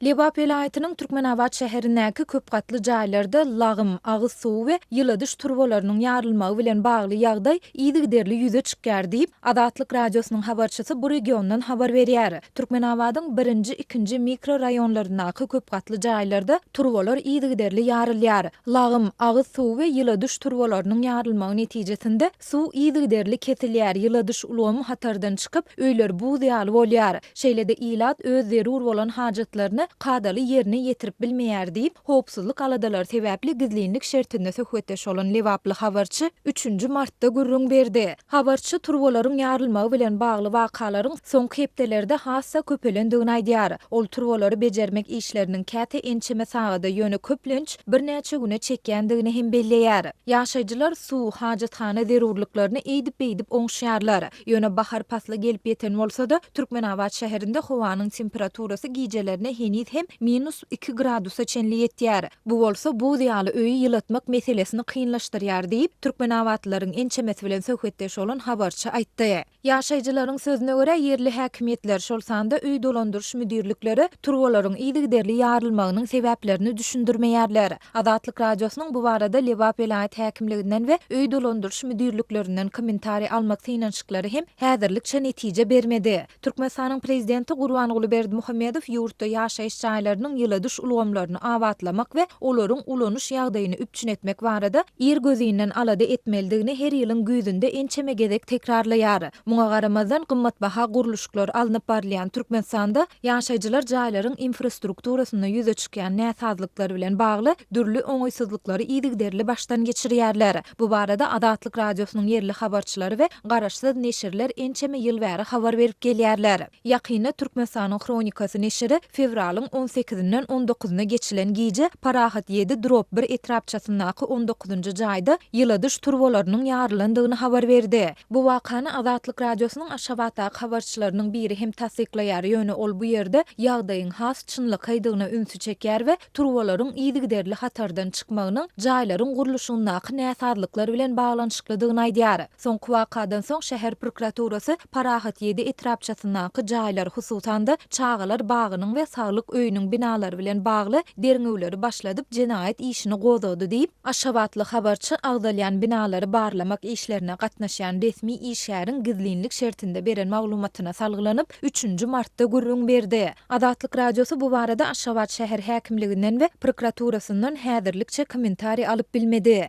Lebap welaýatynyň Türkmenabat şäherindäki köp gatly jaýlarda lagym, agyz suwy we ýyladyş turbalarynyň ýarylmagy bilen bagly ýagdaý yzygiderli ýüze çykýar diýip, Azatlyk Radiosynyň habarçysy bu regiondan habar berýär. Türkmenabadyň birinji, ikinji mikroraýonlaryndaky köp gatly jaýlarda turbalar yzygiderli ýarylýar. Lagym, agyz suwy we ýyladyş turbalarynyň ýarylmagy netijesinde suw yzygiderli kesilýär, ýyladyş ulgamy hatardan çykyp, öýler buz ýaly bolýar. Şeýle-de ilat öz zerur bolan hajatlaryny kadaly ýerine ýetirip bilmeýär diýip, howpsuzlyk aladalary sebäpli gizlinlik şertinde söhbetdeş bolan lebaply habarçy üçünji martda gürrüň berdi. Habarçy turbalaryň ýarylmagy bilen bagly wakalaryň soňky hepdelerde has-da köpelendigini aýdýar. Ol turbalary bejermek işleriniň käte ençeme sagada, ýöne köplenç birnäçe güne çekýändigini hem belleýär. Ýaşaýjylar suw, hajathana zerurlyklaryny eýdip-beýdip oňuşýarlar. Ýöne bahar pasly gelip ýeten bolsa-da, Türkmenabat şäherinde howanyň temperaturasy gijelerine heniz hem minus iki gradusa çenli ýetýär. Bu bolsa buz ýaly öýi ýylatmak meselesini kynlaşdyrýar diýip, türkmenabatlylaryň ençemesi bilen söhbetdeş bolan habarçy aýtdy. Ýaşaýjylaryň sözüne görä, ýerli häkimiýetler, şol sanda öý dolandyryş müdirlikleri turbalaryň yzygiderli ýarylmagynyň sebäplerini düşündirmeýärler. Azatlyk Radiosynyň bu barada Lebap welaýat häkimliginden we öý dolandyryş müdirliklerinden kommentariý almak synanyşyklary hem häzirlikçe netije bermedi. Türkmenistanyň prezidenti Gurbanguly Berdimuhamedow ýurtda ýaşaýyş jaýlarynyň ýyladyş ulgamlaryny abatlamak we olaryň ulanyş ýagdaýyny üpjün etmek barada irgözinden alada etmelidigini her ýylyň güýzünde ençeme gezek tekrarlaýar. Muňa garamazdan, gymmatbaha gurluşyklar alnyp barylýan Türkmenistanda ýaşaýjylar jaýlaryň infrastrukturasynda ýüze çykýan näsazlyklar bilen bagly dürli oňaýsyzlyklary yzygiderli başdan geçirýärler. Bu barada Azatlyk Radiosynyň ýerli habarçylary we garaşsyz neşirler ençeme ýyl bäri habar berip gelýärler. Ýakynda Türkmenistanyň Hronikasy neşiri fewralyň on sekizinden on dokuzyna geçilen gije Parahat ýedi drop bir etrapçasyndaky on dokuzynjy jaýda ýyladyş turbalarynyň ýarylandygyny habar berdi. Bu wakany Azatlyk Radiosynyň Aşgabatdaky habarçylarynyň biri hem tassyklaýar, ýöne ol bu ýerde ýagdaýyň has çynlakaýdygyna ünsi çekýär we turbalaryň yzygiderli hatardan çykmagynyň jaýlaryň gurluşygyndaky näsazlyklar bilen baglanyşyklydygyny aýdýar. Soňky wakadan soň şäher prokuraturasy Parahat ýedi etrapçasyndaky jaýlar, hususan-da, çagalar bagynyň we saglyk öýüniň binalary bilen bagly derňewleri başladyp, jenaýat işini gozgady diýip, Aşgabatly habarçy agzalýan binalary barlamak işlerine gatnaşýan resmi işgäriň gizlinlik şertinde beren maglumatyna salgylanyp, üçünji martda gürrüň berdi. Azatlyk Radiosy bu barada Aşgabat şäher häkimliginden we prokuraturasyndan häzirlikçe kommentariý alyp bilmedi.